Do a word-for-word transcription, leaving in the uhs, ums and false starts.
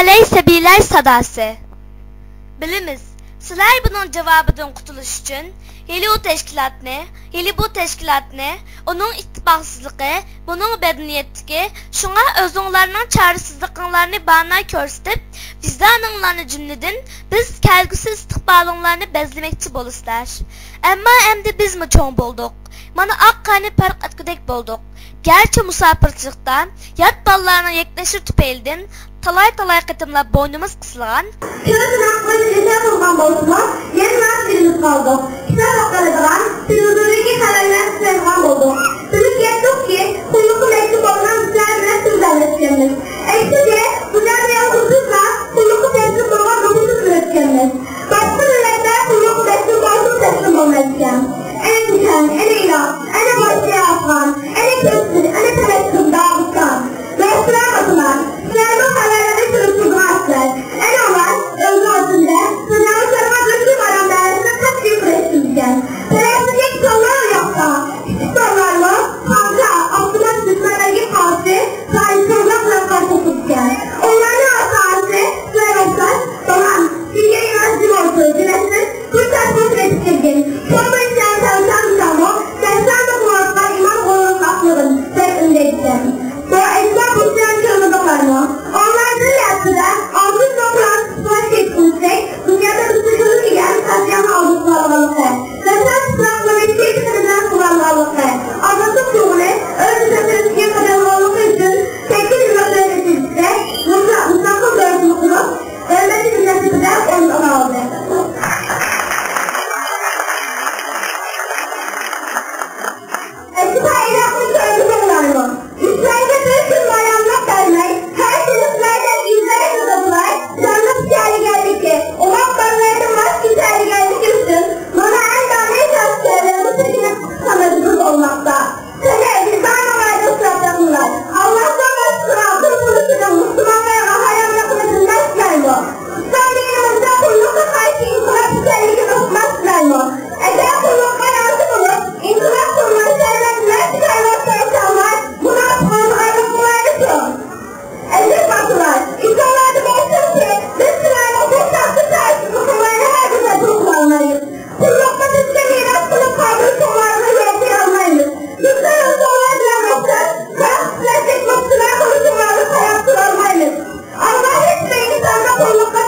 ئەلەيسەبىيلەر ساداسى. بىلىمىز، سىلەر بۇنىڭ جاۋابىدىن قۇتۇلۇش ئۈچۈن ھېلى ئۇ تەشكىلاتنى، ھېلى بۇ تەشكىلاتنى، ئۇنىڭ ئىتتىپاقسىزلىقى، بۇنىڭ بەدنىيەتلىكى، شۇڭا ئۆزۈڭلارنىڭ چارىسىزلىقىڭلارنى باھانە كۆرسىتىپ، ۋىجدانىڭلارنى جۈملىدىن بىز كەلگۈسى ئىستىقبالىڭلارنى بەزلىمەكچى بولىسىلەر. ئەمما ئەمدى بىزمۇ چوڭ بولدۇق. مانا ئاق قارنى پەرق ئەتكۈدەك بولدۇق. گەرچە مۇساپىرچىلىقتا يات بالىلارنىڭ يەكلىشى تۈپەيلىدىن تالاي-تالاي قېتىملاپ بوينىمىز قىسىلغان، كۆز سىناق قىلىش ئېسىر قىلغان بولسىمۇ، يەنىلا بىلىمىز قالدۇق. كىتاب ئوقۇيدىغان، تېلېۋىزوردىكى خەۋەرلەر قىلىدىغان بولدۇق. بىلىپ يەتتۇقكى، قۇللۇققا مەجبۇر بولغان بىزلەر بىلەن سۆزلەشكەنمىز. ئەكسىچە، بۇلار بىلەن ئۇدۇلسا، قۇللۇققا مەجبۇر بولغان نوپۇسنى ئۆتكەنمىز. باشقا مىللەتلەر قۇللۇققا مەجبۇر بولسىمۇ تەسلىم بولمايدىكەن. ئەنە چىشەن، ئەنە ئىراق، ئەنە بوسنىيە ئافغان، ئەنە كۆكسىت، ئەنە پەلەستىن، داغىستان. مەسىلەن، ئاپىلار، سىلەرنىڭ خەۋەرلىرىنى كۆرۈپ تۇردۇم ئەسلەر. ئەنە ئۇلار ئۆزى ئالدىدا جۇڭگارلىقلارغا بىر كۈن ئارام بەرمەسلىك قەتئىي كۈرەشتۈرگەن. پەلەستىندىكى بالىلار ئۇياقتا، كىچىك بالىلارمۇ تانكا، ئاپتومات دۈشمەنلەرگە قارشى زاھىرچىلىق بىلەن قارشى تۇرىدىكەن. ئۇلارنىڭ ئاتا-ئانىسى سىلەرگە ئوخشاش، بالام، ئۆيگە يېنىڭ جىم ئولتۇر، دېمەسلىك، بىر تەرەپكە ئېتىپ كىرگىن. شۇ بىلەن سەن سەۋسەن دېسەڭمۇ، سەۋسەن بولمايدىغان ئىمان غۇرۇرلۇقلۇقىدىن دەپ ئۈندەيدىكەن. بۇ ئەسلا بۇ بىلەن كۆرمىدىڭلارمۇ؟ ئونلار بىر ھەپتىدە ئالتە يۈز مىڭ قۇرئان تۇتۇشقا كېتىپ قىلساك، دۇنيادا بىر سىزىلىپ كەلگەن قەتلىئام ئالدىنى ئالغانلىقى، ۋەتەن ئىسلام ئۇممىتى كېتىمىدىن قۇراللانغانلىقى، ئازادلىق تۇيغۇنى ئۆز نەپسىدىن قازانغانلىقى ئۈچۈن سەككىز يىللىق مەجلىسىدە مۇستەقىل دۆلىتىنى قۇرۇپ، ھۆرمەتلىك مىللىتى بىلەن ئورۇن ئالدى. ئەكبەر ئىراقنى كۆرگۈزۈڭلارمۇ؟ ئىسرائىلگە بىر كۈن بايراملىق بەرمەي، ھەر كۈنى سىلەردەك ئىزدەيدۇ دەپلا، جانلىق كېلىگەنلىكى، ئوماق بالىلارنى ماس كېسەلىگەنلىكى ئۈچۈن مانا ئەندامى شاھكەرلىرىمىز چېكىنىپ چىقىشقا مەجبۇر بولماقتا. قېنى، ۋىجدانىڭلارنى ئۇششاق بېقىڭلار. ئاللاھتىن باشقا بىر بولۇشىنىڭ مۇسۇلمانلارغا ھاراملىقىنى بىلمەسلەرمۇ؟ ئىسلام دىنىمىزدە قۇللۇققا قارشى ئىنقىلاب ئىكەنلىكىنى ئۇقماپسىلەرمۇ؟ ئەگەر قۇللۇققا رازى بولۇپ، ئىنقىلاب قىلماي سەرۋەتلەر چىقارماقچى بولساڭلار، مۇناپىق بولىدىغانلىقىڭلارنى چۈشىنىڭ. ئەزىز ئاتىلار، ئىسلاملاردا بولسۇنكى، بىز سىلەرنىڭ بۇ ساختا چارىسىزلىقىڭلارنى ھەرگىز قوبۇل قىلالمايمىز. قۇللۇقنى بىزگە مىراس قىلىپ قالدۇرۇشۇڭلارغا يول بېرەلمەيمىز. بىزنى ئۆزۈڭلار بىلەن ئوخشاش، قاراقچىلار چەكمەكچىلەر قىلىشىڭلارغا قاراپ تۇرالمايمىز. ئاللا ھېچ بىر ئىنساننى قۇللۇققا